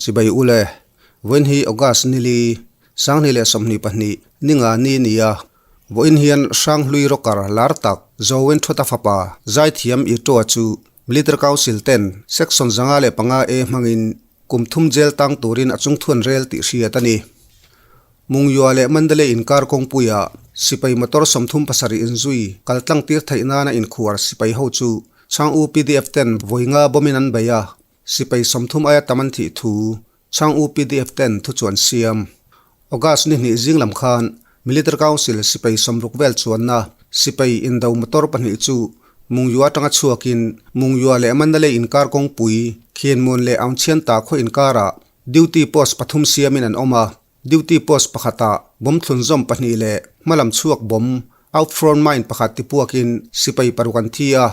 Chibai ule, vawiin hi August nili, 2022, ninga ni nia, vawiin hian Hranghlui rocker lar tak Zowen Thawta fapa Zaithiam Itoa chu Military Council ten Section 505 A hmangin kum thum jail tang turin a chungthuan rel tih hriat a ni. Mungyua leh Mandalay inkar kawngpuia sipai motor 37 inzui kaltlang tir theih nana inkhuar sipai ho chu Chang U PDF ten vawi nga bawmin an bei a, sipai 30 aia tam an thih thu Chang U PDF ten thu chuan siam. August ni hnih zing lam khan Military Council sipai 60 vel chuanna sipai indo motor pahnih chu Mungyua atanga chhuakin Mungyua leh Mandalay inkar kawngpui Khianmuan leh Aungchhianta khaw inkarah duty post pathum siamin an awm a. Duty post pakhatah bomb thlunzawm pahnih leh hmalam chhuak bomb outfront mine pakhat tipuakin sipai paruk an thi a.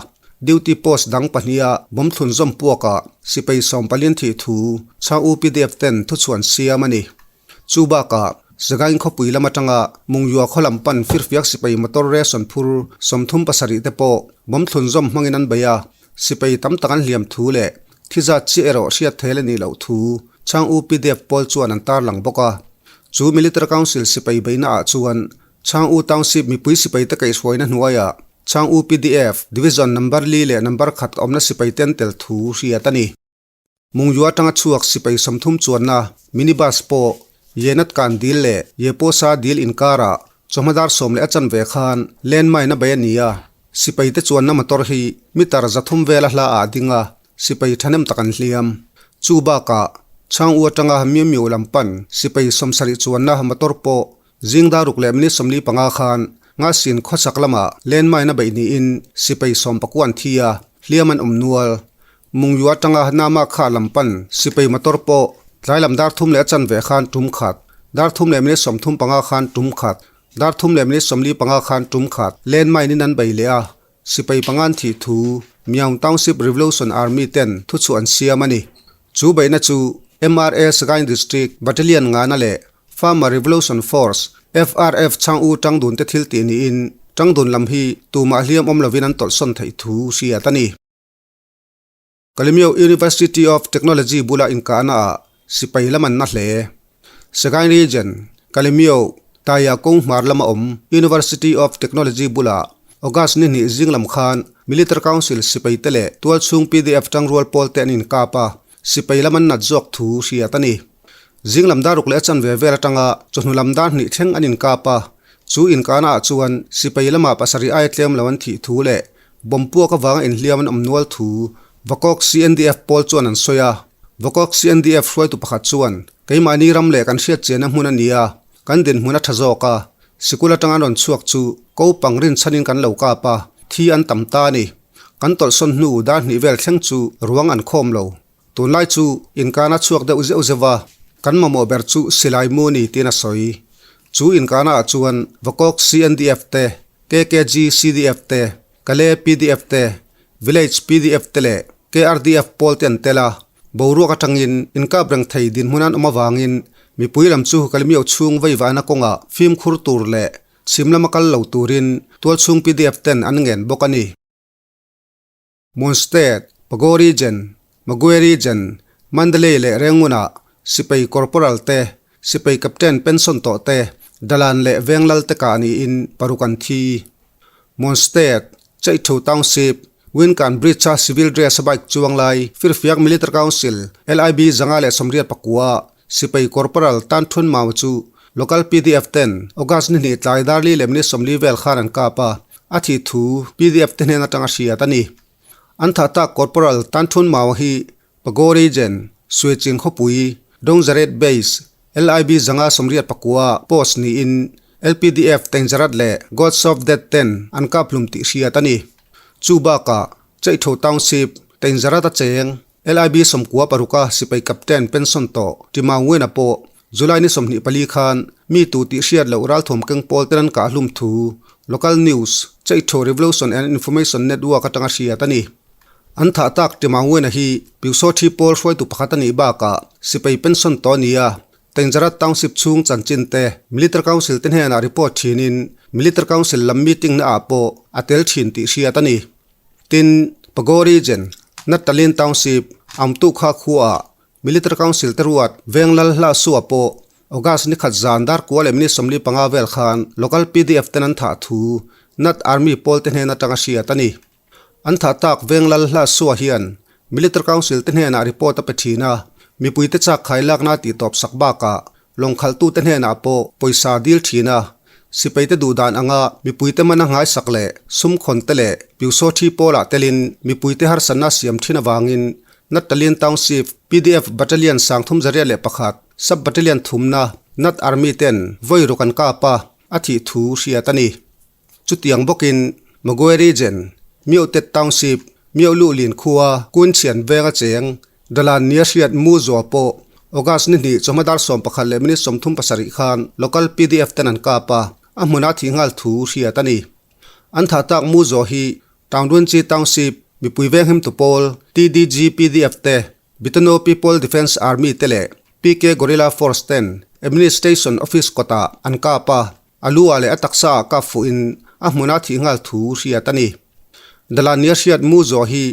Duty post dang pahniha bomb thlunzawm puakah sipai 14 thih thu Chhang UPDF ten thuchhuan siam a ni. Chu bakah Sagaing khawpui lam atanga Mungyua khaw lam pan firfiak sipai motor ration phur 37 te pawh bomb thlunzawm hmangin an bei a. Sipai tam tak an hliam thu leh thi zat chiah erawh hriat thei la nih loh thu Chhang UPDF pawl chuan an tarlang bawk a. Chu Military Council sipai beihna ah chuan Chhang U Township mipui sipai te kaihhruaina hnuaiah Chhang UPDF Division number li leh number khat awmna sipai ten tel thu hriat a ni. Mungyua atanga chhuak sipai 30 chuanna minibus pawh Yenat kan dil leh Yeposa dil inkarah chawhma dar 10 leh a chanve khan landmine a bei a ni a. Sipai te chuanna motor hi meter 300 vela hla ah a ding a, sipai thahnem tak an hliam. Chu bakah Chhang U atanga Miu Miu lam pan sipai 70 chuanna motor pawh zing dar ruk leh minute 45 khan Ngasin khawchak lamah landmine a beih niin sipai 19 an thi a, hliam an awm nual. Mungyua atanga Nama kha lam pan sipai motor pawh tlai lam dar 3 leh a chanve khan tum khat, dar 3 leh minute 35 khan tum khat, dar 3 leh minute 45 khan tum khat landmine in an bei leh a, sipai pangan thih thu Myaung Township Revolution Army ten thu chu an siam a ni. Chu beihna chu MRA Sagaing District Battalion ngana leh Farmer Revolution Force, FRF Chhang U Tangdun te thil tih niin Tangdun lam hi tumah hliam awm lovin an tawlhsawn theih thu hriat a ni. Kalemyo University of Technology bula inkahna ah sipai lam an na hle. Sagaing Region, Kalemyo, Taya kawng hmar lama awm University of Technology bula August ni hnih zing lam khan Military Council sipai te leh tualchhung PDF tangrual pawl te an inkap a, sipai lam an nat zawk thu hriat a ni. Zing lam dar ruk leh a chanve vel atanga chawhnu lam dar hnih thleng an inkap a, chu inkahna ah chuan sipai lamah pasarih aia tlem lo an thih thu leh Bomb puak avanga inhliam an awm nual thu Vakawk CNDF pawl chuan an sawi a. Vakawk CNDF hruaitu pakhat chuan, Keimahni ram leh kan hriat chianna hmun a ni a, kan dinhmun a tha zawk a. Sikul atanga an rawn chhuak chu ko pang rinchhanin kan lo kap a, thi an tam ta a ni. Kan tawlhsawn hnu dar hnih vel thleng chu ruang an khawm lo. Tunlai chu inkana chhuak deuh zeuh zeuh a, kan mamawh ber chu silai mu a ni tiin a sawi. Chu inkana ah chuan Vakawk CNDF te, KKG CDF te, Kale PDF te, Village PDF te leh KRDF pawl te an tel a. Boruak atangin inkap reng thei dinhmun an awm avangin mipui lam chu Kalimio chhung veivahna kawngah fimkhur tur leh chhim lama kal lo turin tualchhung PDF ten an ngen bawk a ni. Mon State, Pago Region, Magwe Region, Mandalay leh Rangoon-ah sipai corporal te, sipai captain pension tawh te, Dalan leh Venglal te kah niin paruk an thi. Mon State, Chaithu Township, Winkan Bridge-a civil dress a bike chuang lai Firfiak Military Council, LIB 189, sipai corporal Tan Thun Mau chu local PDF ten August ni hnih tlai dar li leh minute 40 vel khan an kap a, a thih thu PDF te hnen atanga hriat a ni. An thah tak Corporal Tan Thun Mau hi Pago Region, Suiching khawpui, Dongzaret Base, LIB 189 post niin LPDF Tengzarat leh Gods of Death ten an kap hlum tih hriat a ni. Chu bakah Chaitho Township, Tengzarat a cheng LIB 96 sipai captain pension tawh Tima Nguyen-a pawh July ni 24 khan mi tu tih hriat loh ralthawm keng pawl ten an kah hlum thu local news Chaitho Revolution and Information Network atanga hriat a ni. An thah tak Tima Nguyen-a hi Pyusaw thi pawl hruaitu pakhat a nih bakah sipai pension tawh a ni a, Tengzarat Township chhung chanchin te Military Council te hnenah report thinin Military Council lam meeting na ah pawh a tel thin tih hriat a ni. Tin, Pago Region, Natalin Township, Amtu kha khuaah Military Council te ruat veng lal hla sua pawh August ni khat zan dar kua leh minute 45 vel khan local pdf ten an thah thu Nat Army pawl te hnen atanga hriat a ni. An thah tak veng lal hla sua hian Military Council te hnenah report a pe thin a, mipuite chak khai lakna tih tawp sak bakah lawngkhalhtute hnenah pawh pawisa dil thin a, sipaite duh dan anga mipuite mana nghaisak leh sumkhawn te leh piusaw thi pawlah telin mipuite harsatna siam thin avangin Nattalin Township pdf Battalion 3101 Sub Battalion thumna Nat Army ten vawi ruk an kap a, a thih thu hriat a ni. Chutiang bawkin Magwe Region, Myotet Township, Myohluhlin khua Kunchhian venga cheng Dalan nia hriat Mu Zua pawh August ni hnih chawhma dar 11 leh minute 37 khan local pdf ten an kap a, a hmunah thih nghal thu hriat a ni. An thah tak Mu Zua hi Taungdunchi Township mipui venghim tu pawl TDG pdf te Bitano People Defence Army te leh PK Guerrilla Force ten Administration Office kawtah an kap a, A lu ah leh a taksa ah kap fuh in a hmun ah thih nghal thu hriat a ni. Dalan nia hriat Mu Zaw hi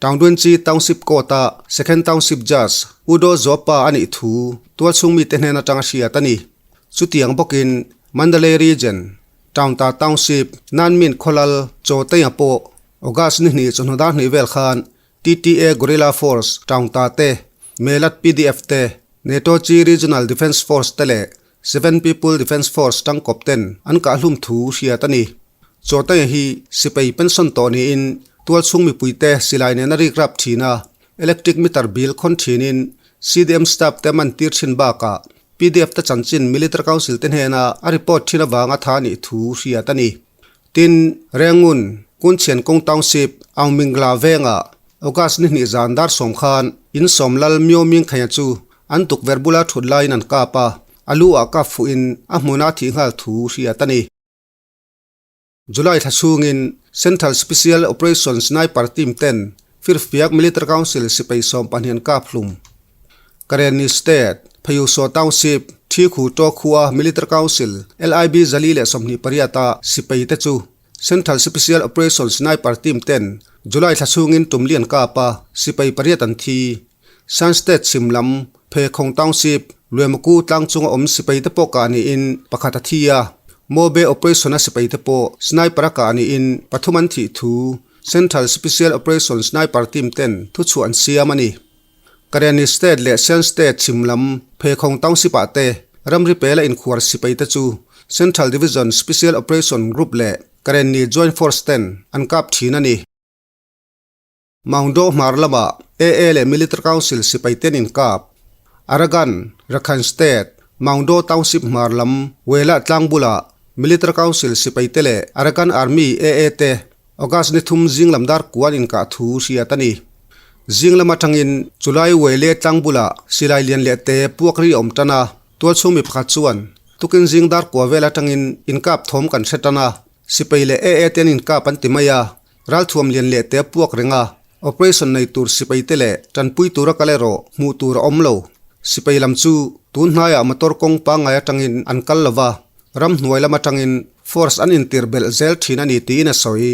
Taungdunchi Township Court a Second Township Judge Udo Zaw pa a nih thu tualchhung mite hnen atanga hriat a ni. Chutiang bawkin Mandalay Region, Taungta Township, Nanmin Khawlal, Chaw Teiha pawh August ni hnih chawhnu dar hnih vel khan TTA Guerrilla Force, Taungta te, Melat pdf te, Netochi Regional Defence Force te leh Seven People Defence Force tangkawp ten an kahhlum thu hriat a ni. Chawtaia hi sipai pension tawh niin tualchhung mipuite silai nena rik rap thin a, electric meter bill khawn thinin CDM staff te man tir thin bakah pdf te chanchin Military Council te hnena a report thin avanga tha nih thu hriat a ni. Tin, Rengun, Kunchhian Kawng Township, Aungmingla vengah August ni hnih zan dar sawm khan in sawm lal Myo Ming Khaia chu an tukverh bula thut laiin an kap a, a lu ah kap fuhin a hmuna thih nghal thu hriat a ni. July thla chhungin Central Special Operation Sniper Team ten Firfiak Military Council sipai 12 an kap hlum. Karenni State, Phayusaw Township, Thikhu Taw khua Military Council LIB 428 a sipai te chu Central Special Operation Sniper Team ten July thla chhungin tum lian kap a, sipai pariat an thi. Shan State chhim lam, Phekhawng Township, Luemaku tlang chunga awm sipai te pawh kah niin pakhat a thi a. Mobe Operation a sipai te pawh sniper a kah niin pathum an thih thu Central Special Operation Sniper Team ten thuchhuah an siam a ni. Karenni State leh Shan State chhim lam Phekhawng Township ah te ramri pela inkhuar sipai te chu Central Division Special Operation Group leh Karenni Joint Force ten an kap thin a ni. Maungdaw hmar lamah AA leh Military Council sipai ten inkap. Arakan, Rakhine State, Maungdaw Township hmar lam Welah tlang bulah Military Council sipai te leh Arakan Army AA te August ni thum zing lam dar kuan inkah thu hriat a ni. Zing lam atangin chulai uai leh tlang bulah silai lian leh te puak ri a awm tan a, tualchhung mi pakhat chuan tukin zing dar kua vel atangin inkap thawm kan hre tan a, sipai leh AA te an inkap an ti mai a, ralthuam lian leh te puak reng a, operation nei tur sipai te leh tanpui tura kal erawh hmuh tur a awm lo. Sipai lam chu tun hnaiah motor kawng pangngai atangin an kal lo va, Ramhnuai lam atangin force an intir belh zel thin a ni tiin a sawi.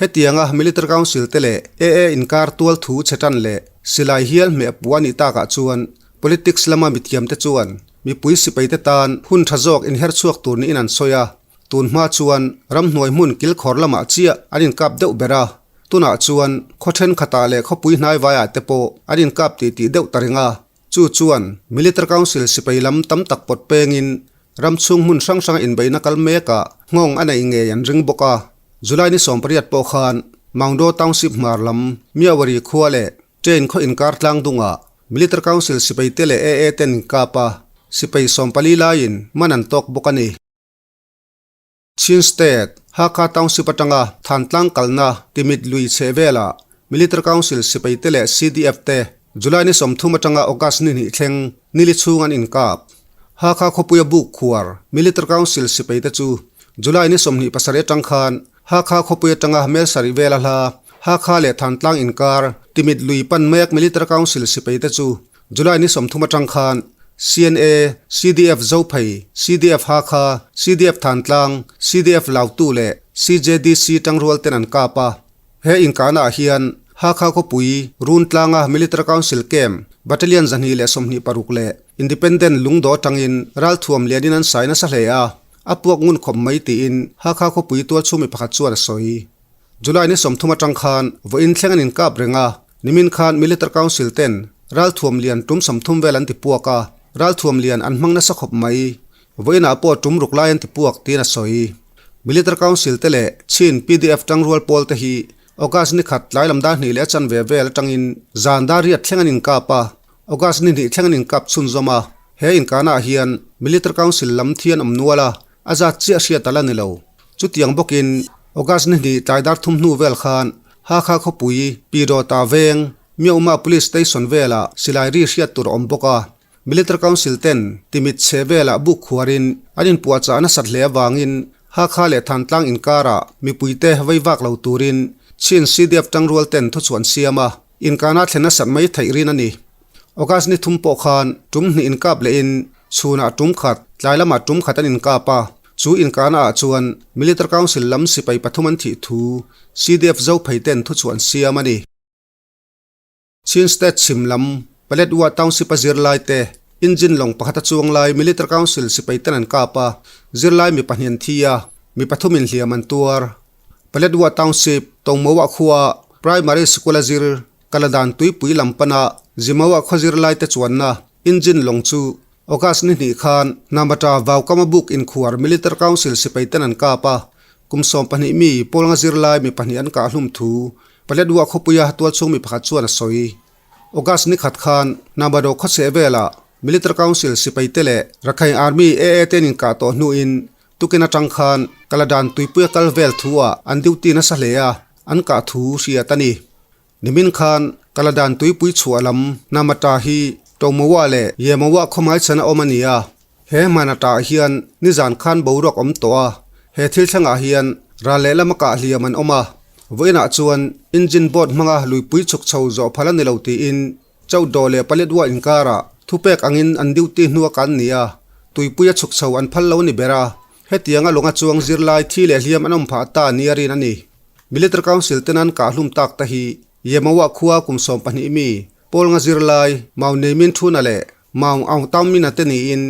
Hetianga Military Council te leh AA inkar tual thu chhe tan leh silai hial hmeh puh a nih takah chuan politics lama mithiamte chuan mipui sipaite tan hun tha zawk inher chhuak tur niin an sawi a. Tun hma chuan ramhnuai hmun kilkhawr lamah chiah an inkap deuh ber a, tunah chuan khaw thenkhatah leh khawpui hnaivaiah te pawh an inkap titih deuh ta reng a. Chu chuan Military Council sipai lam tam tak pawt pengin ram chhung hmun hrang hranga inbeihna kal mekah nghawng a neih ngei an ring bawk a. July ni 18 pawh khan Maungdaw Township hmar lam Myawaddy khua leh Train khaw inkar tlang dungah Military Council sipaite leh AA ten inkap a, sipai 14 laiin man an tawk bawk a ni. Chin State, Hakha Township atanga Thantlang kalna Timit lui chheh velah Military Council sipaite leh CDF te July ni 30 atanga August ni hnih thleng nili chhung an inkap. Hakha khawpuia buk khuar Military Council sipaite chu July ni 27 atang khan Hakha khawpui atanga mel sarih vela hla Hakha leh Thantlang inkar Timit lui pan mek Military Council sipaite chu July ni 30 atang khan CNA, CDF Zophei, CDF Hakha, CDF Thantlang, CDF Lautu leh CJDC tangrual ten an kap a. He inkahnaah hian Hakha khawpui Runtlanga Military Council Camp Battalion 226 leh Independent lungdaw atangin ralthuam lianin an sai nasa hle a, a puak ngun khawp mai tiin Hakha khawpui tualchhung mi pakhat chuan a sawi. July ni 30 atang khan vawiin thleng an inkap reng a, nimin khan Military Council ten ralthuam lian tum 30 vel an ti puak a, ralthuam lian an hmang nasa khawp mai. Vawiinah pawh tum ruk lai an ti puak tiin a sawi. Military Council te leh Chin pdf tangrual pawl te hi August ni khat tlai lam dar hnih leh a chanve vel atangin zan dar riat thleng an inkap a, August ni hnih thleng an inkap chhunzawm a. He inkahnaah hian Military Council lam thi an awm nual a, a zat chiah hriat a la ni lo. Chutiang bawkin August ni hnih tlai dar thum hnu vel khan Hakha khawpui Pidawta veng Myauma Police Station velah silai ri hriat tur a awm bawk a. Military Council ten timit chhe velah buk khuarin an inpuahchah nasat hle avangin Hakha leh Thantlang inkarah mipuite vei vak lo turin Chin CDF tangrual ten thuchhuah an siam a, inkana thlen nasat mai theih rin a ni. August ni thum pawh khan tum hnih inkap lehin chhunah tum khat, tlai lamah tum khat an inkap a, chu inkana ah chuan Military Council lam sipai pathum an thih thu CDF Zophei ten thuchhuah an siam a ni. Chin State chhim lam Paletwa Township a zirlai te engine lawng pakhat a chuang lai Military Council sipai ten an kap a, zirlai mi pahnih an thi a, mi pathum in hliam an tuar. Paletwa Township, Tongmoa khua Primary School a zir Kaladan tuipui lam pana Zimawa khaw zirlai te chuanna engine lawng chu August ni hnih khan Namata Vaukama buk inkhuar Military Council sipai ten an kap a, kum 12 mi Pawlnga zirlai mi pahnih an kah hlum thu Paletwa khawpuia tualchhung mi pakhat chuan a sawi. August ni khat khan Nambado khawchheh velah Military Council sipai te leh Rakhine Army AA te an inkah tawh hnuin tukin atang khan Kaladan tuipuia kal vel thu ah an duty nasa hle a, an kah thu hriat a ni. Nimin khan Kaladan tuipui chhuah lam Namata hi Tomowa leh Yemawa khawmai chhan a awm a ni a. He hmanatah hian nizan khan boruak awm tawh a, he thil thlengah hian ral leh lama kah hliam an awm a, vawiinah chuan engine boat hmanga luipui chhuk chho zawh phal a ni lo tiin Chowdaw leh Paletwa inkarah thupek angin an duty hnua kan ni a, tuipuia chhuk chho an phal lo ni ber a, hetianga lawnga chuang zirlai thi leh hliam an awm phah ta nia rin a ni. Military Council ten an kah hlum tak te hi Yemawa khua kum 12 mi Pawlnga zirlai Mau Neimin Thuna leh Maung Aung Taung Mina te niin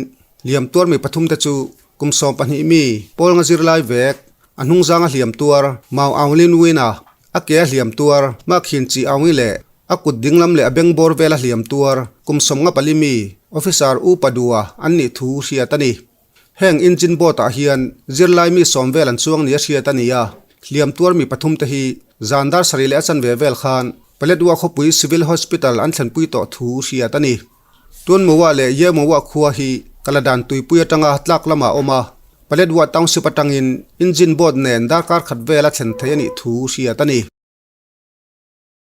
hliam tuar mi pathum te chu kum 12 mi Pawlnga zirlai vek a hnungzanga hliam tuar Maung Aung Lin Win a, a ke a hliam tuar Ma Khin Chi Aung I leh a kut dinglam leh a bengbawr vela hliam tuar kum 54 mi Officer U Padua an nih thu hriat a ni. Heng engine boat ah hian zirlai mi sawm vel an chuang ni a hriat a ni a, hliam tuar mi pathum te hi zan dar sarih leh a chanve vel khan Paletwa khawpui Civil Hospital an thlenpui tawh thu hriat a ni. Tunmoa leh Yemoa khua hi Kaladan tuipui atanga tlak lamah a awm a, Paletwa Township atangin engine boat nen darkar khat vel a thlen thei a nih thu hriat a ni.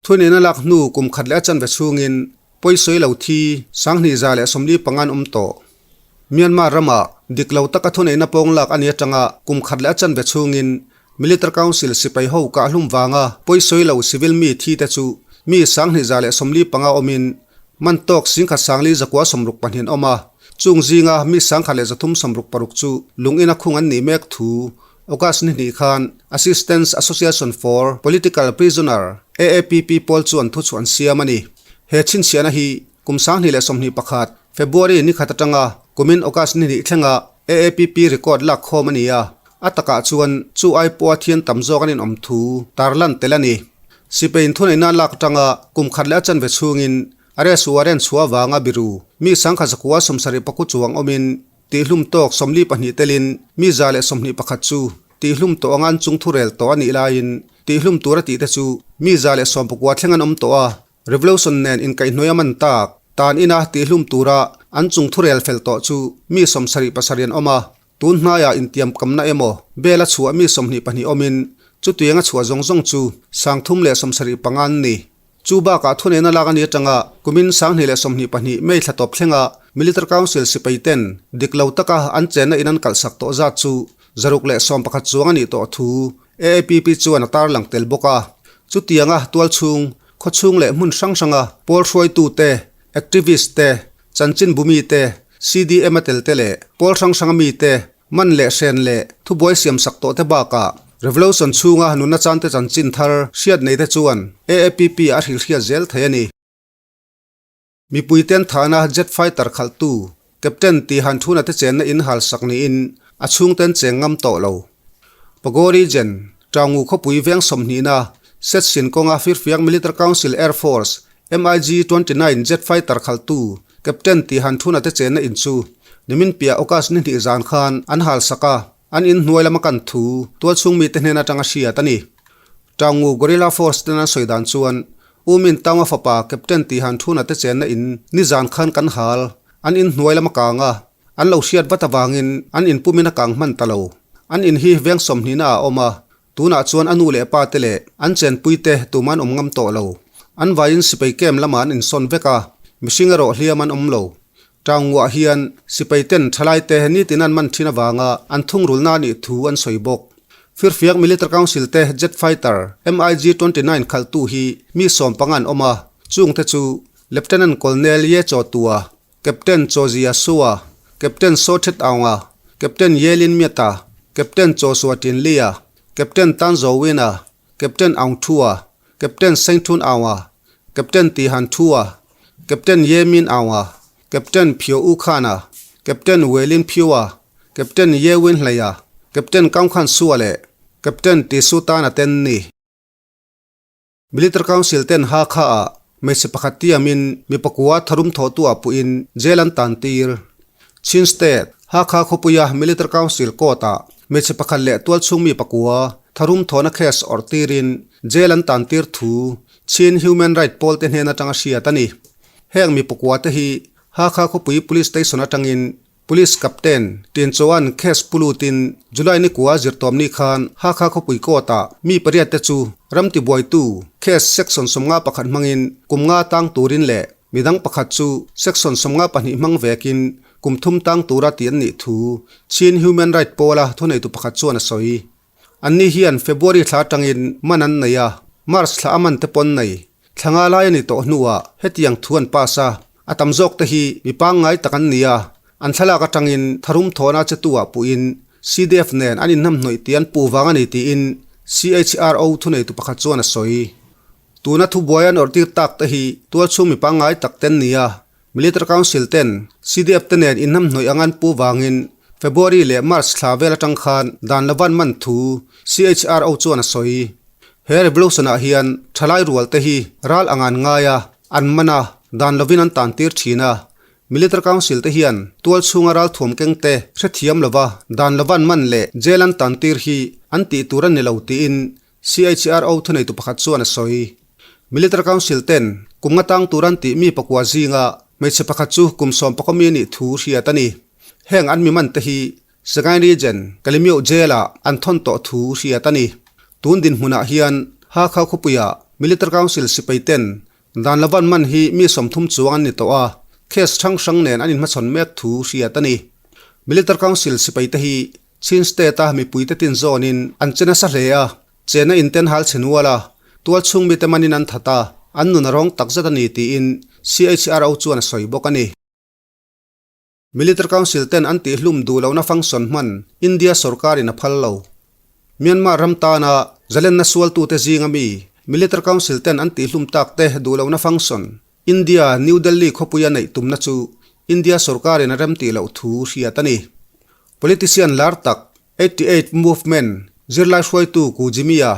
Thuneihna lak hnu kum khat leh a chanve chhungin pawisawi lo thi 2145 an awm tawh. Myanmar ramah dik lo taka thuneihna pawng lak a ni atanga kum khat leh a chanve chhungin Military Council sipai ho kah hlum vanga pawisawi lo civil mi thi te chu mi 2145 awmin man tawk 10,462 an awm a, chung zinga mi 1,366 chu lungin a khung an nih mek thu August ni hnih khan Assistance Association for Political Prisoner, AAPP, pawl chuan thuchhuah an siam a ni. He chhinchhiahna hi kum 2021 February ni khat atanga kumin August ni hnih thlenga AAPP record lak khawm a ni a, a takah chuan chu ai pawha thian tam zawk an inawm thu tarlan tel a ni. Sipai inthuneihna lak atanga kum khat leh a chanve chhungin arrest warrant chhuah avanga biru mi 1974 chuang awmin Tihhlum tawk 42 telin mi 121 chu tihhlum tawh anga an chung thurel tawh a nih laiin tihhlum tur a tih te chu mi 119 thleng an awm tawh a, Revolution nen inkaihhnuai a man tak tan ina tihhlum tura an chung thurel fel tawh chu mi 77 an awm a, tun hnaiah intiamkamna emaw bel a chhuah mi 22 awmin chutiang a chhuah zawng zawng chu 375 an ni. Chu bakah thuneihna lak a ni atanga kumin 2022 May thla tawp thlenga Military Council sipai ten dik lo taka an chenna in an kalhsak tawh zat chu 111 chuang a nih tawh thu AAPP chuan a tarlang tel bawk a. Chutianga tualchhung, khawchhung leh hmun hrang hranga pawl hruaitu te, activist te, chanchin bumi te, CDM a tel te leh pawl hrang hranga mi te man leh hren leh thubuai siamsak tawh te bakah. Revolution chhunga nunna chante chanchin thar hriat neite chuan AAPP a hrilhhriat zel thei a ni. Mipuiten thahna jet fighter khalhtu Captain Tihan Thuna te chenna in hal sak niin a chhungten cheng ngam tawh lo. Pagori Gen. Taungu khawpui veng sawmhnihna Setsin kawnga Firfiak Military Council Air Force MiG 29 jet fighter khalhtu Captain Tihan Thuna te chenna in chu nimin piah August ni hnih zan khan an hal sak a, an in hnuai lama kan thu tualchhung mite hnen atanga hriat a ni. Taungu Guerrilla Force ten an sawi dan chuan U Min Taunga fapa Captain Tihan Thuna te chenna in nizan khan kan hal, an in hnuai lama kang a, an lo hriat vat avangin an in pumin a kang hman ta lo. An in hi veng sawmhnihna ah a awm a, tunah chuan a nu leh pa te leh an chenpui te tumah an awm ngam tawh lo. An vaiin sipai camp lamah an insawn vek a, mihring erawh hliam an awm lo. Taunguah hian sipai ten thalai te nitin an man thin avanga an thungrulna a nih thu an sawi bawk. Firfiak Military Council te jet fighter MiG 29 khalhtu hi mi sawm panga an awm a, chung te chu Lieutenant Colonel Ye Chaw Tua, Captain Chaw Zia Sua, Captain Saw Thet Aunga, Captain Ye Lin Myat-a, Captain Chaw Sua Tin Lia, Captain Tan Zaw Win-a, Captain Aung Thua, Captain Seng Thun Aunga, Captain Ti Han Thua, Captain Ye Min Aung-a, Captain Phyo U Khan-a, Captain We Lin Phyo-a, Captain Ye Win Hlei-a, Captain Kaung Khan Su-a leh Captain Ti Su Tan-a ten ni. Military Council ten Hakha-ah hmeichhe pakhat tiamin mi pakua tharum thawhtu-ah puhin jail an tan tir. Chin State, Hakha khawpuia Military Council Court-ah hmeichhe pakhat leh tualchhung mi pakua tharum thawhna case awrh tirin jail an tan tir thu Chin Human Right pawl te hnen atanga hriat a ni. Heng mi pakua te hi Hakha khawpui Police Station atangin Police Captain Tin Chuan case pu lutin July ni kua zirtawm ni khan Hakha khawpui court ah mi pariat te chu ram tibuaitu case section 51 hmangin kum nga tang turin leh midang pakhat chu section 52 hmang vekin kum thum tang tura tih an nih thu Chin Human Right pawla thuneitu pakhat chuan a sawi. Anni hian February thla atangin man an nei a, March thla a man te pawn nei. Thla nga lai a ni tawh hnuah hetiang thu an pass a, a tam zawk te hi mi pangngai tak an ni a, an thlalak atangin tharum thawhna che tu ah puhin CDF nen an inhnamhnawih tih an puh vang a ni tiin CHRO thuneitu pakhat chuan a sawi. Tuna thubuai an awrh tir tak te hi tualchhung mi pangngai tak te an ni a, Military Council ten CDF te nen inhnamhnawih ang an pu vangin February leh March thla vel atang khan dan lovan man thu CHRO chuan a sawi. He revolution ah hian thalai rual te hi ral ang an ngai a, an man a, dan lovin an tan tir thin a. Military Council te hian tual chhunga ral thuam keng te hrethiam lova dan lovan man leh jail an tan tir hi an tih tur a ni lo tiin CHRO thuneitu pakhat chuan a sawi. Military Council ten kum nga tang tur an tih mi pakua zinga hmeichhe pakhat chu kum sawm pakua mi a nih thu hriat a ni. Heng an mi man te hi Sagaing Region, Kalemyo Jail ah an thawn tawh thu hriat a ni. Tun dinhmunah hian Hakha khawpuia Military Council sipai ten dan lovan man hi mi 30 chuang an ni tawh a, case hrang hrang nen an inhmachhawn mek thu hriat a ni. Military Council sipai te hi Chin State a mipuite tin zawnin an che nasa hle a, chena in ten hal chhe nual a, tual chhung mite manin an that a, an nun a rawng takzet a ni tiin CHRO chuan a sawi bawk a ni. Military Council ten an tihhlum duh lohna function hman India sorkarin a phal lo. Myanmar ram tana zalenna sualtute zinga mi Military Council ten an tihhlum tak te duh lohna function India New Delhi khawpuia neih tumna chu India sorkarin a remtih loh thu hriat a ni. Politician lar tak, 88 Movement zirlai hruaitu Ku Jimmy-a,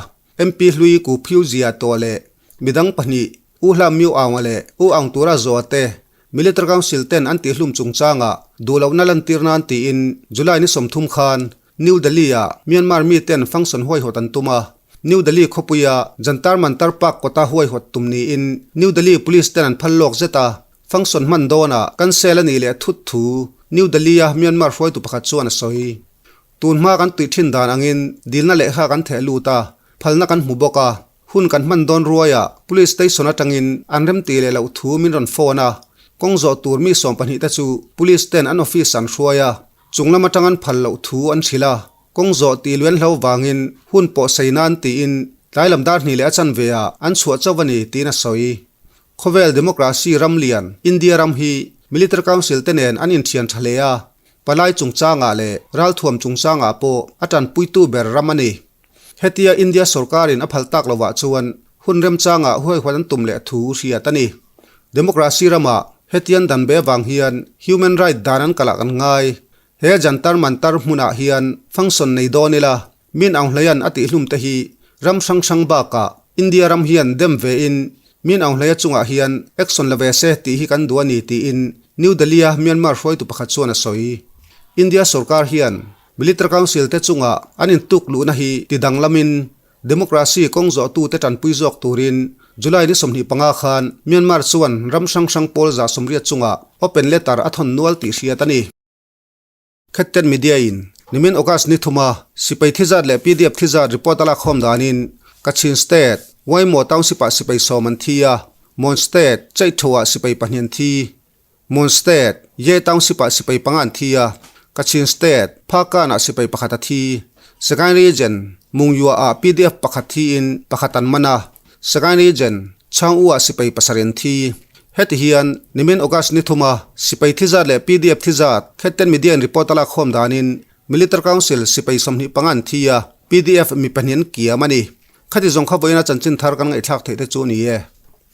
MP hlui Ku Phiu Zia tawh leh midang pahnih U Hla Myo Aung-a leh U Aung Tura Zaw-a te Military Council ten an tihhlum chungchangah duh lohna lantir nan tiin July ni 30 khan New Delhi-ah Myanmar miten function huaihawt an tum a. New Delhi khawpuia Jantar Mantar Park kawta huaihawt tum niin New Delhi Police ten an phal lawk zet a. Function hman dawnah cancel a nih leh thut thu New Delhi-a Myanmar hruaitu pakhat chuan a sawi. Tun hma kan tui thin dan angin dilna lehkha kan theh lut a, phalna kan hmu bawk a. Hun kan hman dawn ruaiah Police Station atangin an remti leh loh thu min rawn phone a. Kawng zawh tur mi 12 te chu Police ten an office an hruai a. Chung lam atang an phal loh thu an hrilh a, kawng zawh tih luan hlo vangin hun pawh sei nan tiin tlai lam dar hnih leh a chanve ah an chhuah chauh a ni tiin a sawi. Khawvel Democracy ram lian India ram hi Military Council te nen an inthian tha hle a, palai chungchangah leh ralthuam chungchangah pawh a tanpuitu ber ram a ni. Hetia India sorkarin a phal tak lovah chuan hun remchangah huaihuat an tum leh thu hriat a ni. Democracy ramah hetian dan be vang hian human right dan an kalh ah kan ngai. He Jantar Mantar hmunah hian function nei dawn ila, Min Aung Hlaian a tihhlum te hi ram hrang hrang bakah India ram hian dem ve in Min Aung Hlaia chungah hian action la ve se tih hi kan duh a ni tiin New Delhi-a Myanmar hruaitu pakhat chuan a sawi. India sorkar hian Military Council te chunga an intuk luhna hi ti danglamin Democracy kawng zawhtute tanpui zawk turin July ni 25 khan Myanmar chuan ram hrang hrang pawl 180 chungah open letter a thawn nual tih hriat a ni. Khetten Media in nimin August ni thuma sipai thi zat leh pdf thi zat report a lak khawm danin Kachin State, Waimo Township ah sipai sawm an thi a, Mon State, Chaitho ah sipai pahnih an thi. Mon State, Ye Township ah sipai panga an thi a, Kachin State, Phakan ah sipai pakhat a thi. Sagaing Region, Mungyua ah pdf pakhat thiin pakhat an man a, Sagaing Region, Chhang-u ah sipai pasarih an thi. Heti hian, nimin August ni thuma sipai thi zat leh pdf thi zat Khetten Media in report a lak khawm danin Military Council sipai 25 an thi a, pdf mi pahnih an kiam a ni. Khati zawng kha vawiina chanchin thar kan ngaihthlak theih te chu a ni e.